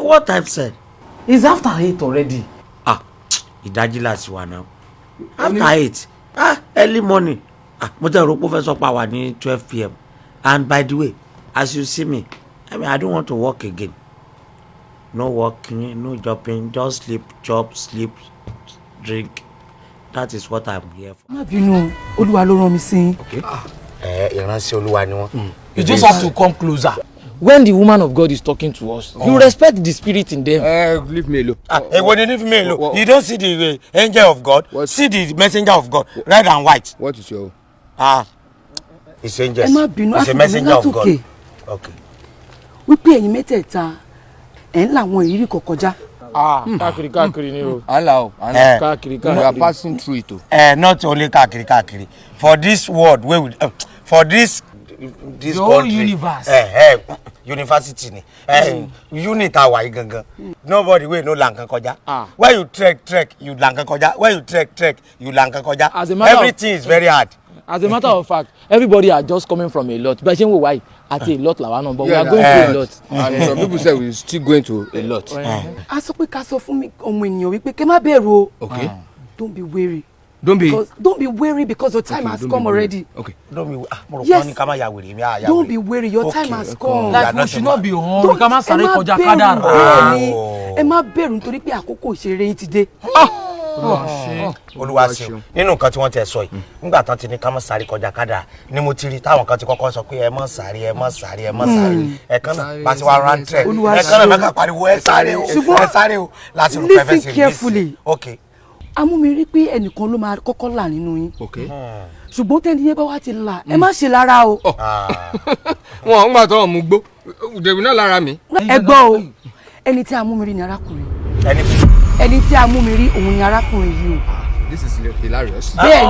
What time said? It's after 8 already. Ah, ìdájí láti wà náà. After 8. Ah, early morning. Ah, mo tẹ́ rò pé ó fẹ́ sọ pé a wà ní 12 p.m. And by the way, as you see me, I mean, I don't want to work again. No working, no jumping, just sleep, chop, sleep, drink. That is what I'm here for. Má bínú, Olúwa ló rán mi sí yín. Ẹ ìránṣẹ́ Olúwa ni wọ́n. You just have to come closer. When the woman of God is talking to us, you respect the spirit in them. Leave me alone. Ah, èwo ni leave me alone? You don't see the angel of God? What? See the messenger of God, red and white. What is your. Ah, it's angels. Ẹ má bínú, It's a messenger of God. látòkè Okay. wípé ẹ̀yin mẹ́tẹ̀ẹ̀ta ẹ̀ ń làwọn ìrírí kan kọjá. Ah, káàkiri káàkiri ni o. À ń là o, à ń là. Eh, Káàkiri We are káàkiri. passing through it o. Not only káàkiri káàkiri for this world wey we for this The whole country. Universe. University ni unit àwa yìí gangan, nobody wey no la nǹkan kọjá. Ah. When you trek trek, you la nǹkan kọjá. When you trek trek, you la nǹkan kọjá. As a matter of- Everything is very hard. As a matter of fact, everybody are just coming from a lot. Bẹ́ẹ̀ ṣe ń wò wáyé àti a lot làwa náà, but we are going through a lot. And some people say we still going to a lot. A sọ pé ká sọ fún mi ọmọ ènìyàn wípé kẹ́ má bẹ̀rù o. Don't be weary. Don't be. Because don't be weary, because your time Okay, has don't come be weary. already. Okay. Don't be, ah, mo rò Yes. pé wọ́n ní ká má ya wèrè mi, ah, ya Don't wèrè. be weary, your time has come. Like, You are we not should a not man. be hungry. Ká má sáré Ẹ má kọjá bẹ̀rù. kádàrá. Bẹ́ẹ̀ ni, ẹ má bẹ̀rù nítorí pé àkókò ìṣeré yín ti dé. Olúwa ṣeun. Nínú nǹkan tí wọ́n ti sọ yìí, nígbà tán ti ní ká má sáré kọjá kádà ni mo ti rí táwọn kan ti kọ́kọ́ sọ pé ẹ má sáré, ẹ má sáré, ẹ má sáré. Ẹ̀kan náà bá ti wá rán trek, Olúwa ẹ̀kan náà ṣeun. mẹ́ka pariwo, ẹ sáré o, Ṣùgbọ́n ẹ sáré o, láti rò pé ẹ fẹ́ listen ṣe carefully. Ok. Amúmi rí pé ẹnìkan ló máa kọ́kọ́ là nínú yín. Ṣùgbọ́n tẹ́ni yẹn bá wá ti là, ẹ má ṣe lára o. Wọn ń gbà tó ọmú gbó dèbí náà lára mi. Ẹ gbọ́ o, ẹni tí a mú mi rí ni arákùnrin. Ẹni Ẹni tí a mú mi rí, òun ni arákùnrin yìí o. This is hilarious. Bẹ́ẹ̀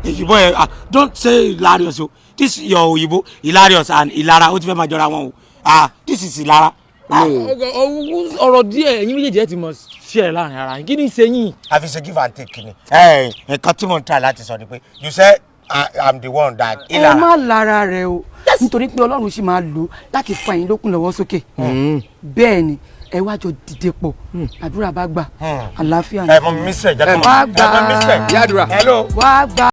ni. Òyìnbó yẹn, ah, don't say hilarious o. This your òyìnbó, hilarious and ìlara, ó ti fẹ́ máa jọra wọn o. Ah, this is ìlara. Ọ̀rọ̀ díẹ̀, ẹ̀yin méjèèjì ẹ̀ ti mọ̀ sí ẹ̀ láàrin ara yín. Kí ni ṣe yín? Àfi ṣe give and take ni. Ẹ nǹkan tí mo ń try láti sọ ni pé you say I am the one that Ẹ ìlara. má lára rẹ o, nítorí pé Ọlọ́run sì máa lò láti fa yín lókun lọ́wọ́ sókè. Bẹ́ẹ̀ ni, ẹ wá jọ dìde pọ̀, àdúrà bá gbà, àlàáfíà ni. Ẹ mọ mi sẹ jẹ kọ́ Wá mọ gbà. ẹ mọ mi sẹ. Yàdúrà. Hello. Wá gbà.